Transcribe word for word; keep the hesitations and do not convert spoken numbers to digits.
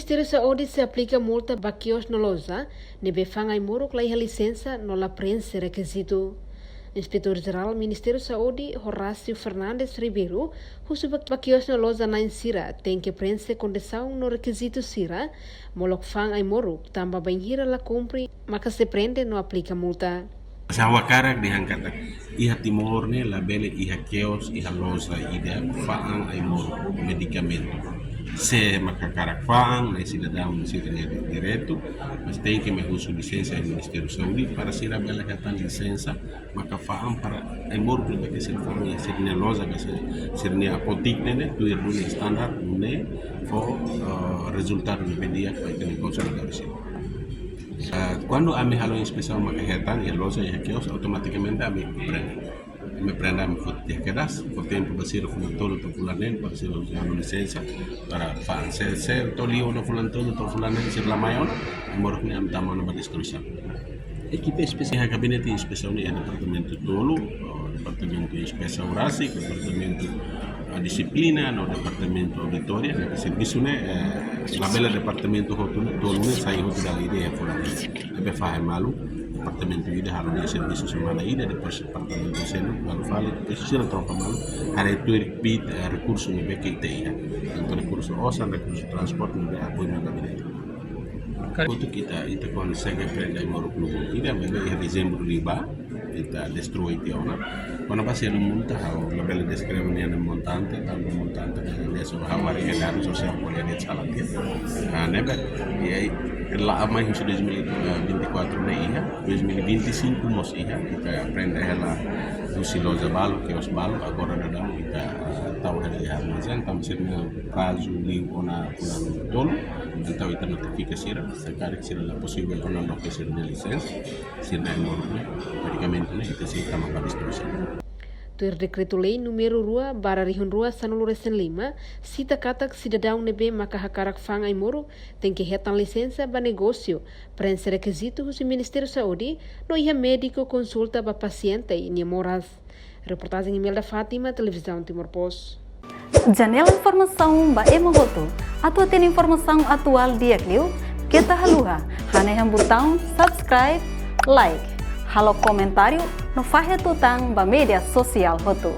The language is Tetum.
Ministériu Saúde sei aplika multa ba kios no loja ne'ebé fa'an ai-moruk la iha lisensa no la prenxe rekizitu. Inspetór Jerál Ministériu Saúde, Horácio Fernandes Ribeiro, husu ba, ba kios no loja na'in sira tenke prenxe kondisaun no rekizitu sira, molok fa'an ai-moruk, tanba bainhira la kumpre, maka sei prende no aplika multa. Ha'u hakarak dehan katak iha Timor ne'e labele iha kios, iha loja ida fa'an ai-moruk medikamentu. Se mak hakarak fa'an, ne'e sidadaun sira-nia direitu, mas tenke mai husu lisensa iha Ministériu Saúde para sira bele hetan lisensa, maka fa'an para ai-moruk ne'ebé ke sira fa'an iha sira-nia loja, ka sira, sira-nia apotik ne'e, ne'e tuir duni standar, nune'e fó, eh, rezultadu ne'ebé di'ak ba ita-nia konsumidoris. Ah, kuandu ami halo inspesaun maka hetan iha loja, iha kios, automatikamente ami prende. Ami prende, ami foti tiha kedas, fó tempu ba sira fulan tolu to'o fulan neen, para sira uza lisensa para fa'an. Se, se to'o liu ona fulan tolu to'o fulan neen sira la mai ona, ai-moruk ne'e ami tama ona ba destruisaun. Ekipa espesiál. Iha gabinete inspesaun iha departamentu tolu, oh, departamentu inspesaun rasik, departamentu, ah, dixiplina, no departamentu auditória, ne'ebé servisu ne'e, eh, labele departamentu hotu ne'e, tolu ne'e sai hotu dala ida iha fulan ne'e. Ne'ebé fahe malu, departamentu ida halo nia servisu semana ida, depois departamentu seluk, malu fali, depois sira troka malu, haree tuir kbiit, eh, rekursu ne'ebé ke ita iha. Tantu rekursu osan, rekursu transporte, ne'ebé apoiu mai gabinete. Hotu ita, ita konsege prende ai-moruk lubun ida, maibé iha dezembru liubá, ita destrui tiha ona. Kona-ba selu multa, ha'u labele deskreve nia montante, tanba montante ne'e, ne'e só ha'u haree iha dadus, sosiál ko'alia de'it sala tiha. Ah, ne'ebé, i, i, la mai husi dois mil e vinte e quatro ne'e iha, dois mil e vinte e cinco mós iha, ita prende hela husi loja balu, kios balu, agora daudaun ita, ah, tau hela iha armazén, tanba sira-nia prazu liu ona fulan tolu, entaun ita notifika sira, se karik sira la posivel ona loke sira-nia lisensa, sira-nia ai-moruk ne'e, medikamentu ne'e, ita sei tama ba destruisaun. Tuir Dekretu-Lei númeru rua barra rihun rua sanulu resin lima, sita katak sidadaun ne'ebé maka hakarak fa'an ai-moruk, tenke hetan lisensa ba negósiu, prenxe rekizitu husi Ministériu Saúde, no iha médiku konsulta ba pasiente nia moras. Reportajen Imelda Fátima, Televizaun Timor Post. Janela informasaun ba ema hotu. Atu hatene informasaun atuál di'ak liu, keta haluha hanehan butaun subscribe, like, halo komentáriu, no fahe tutan ba média sosiál hotu.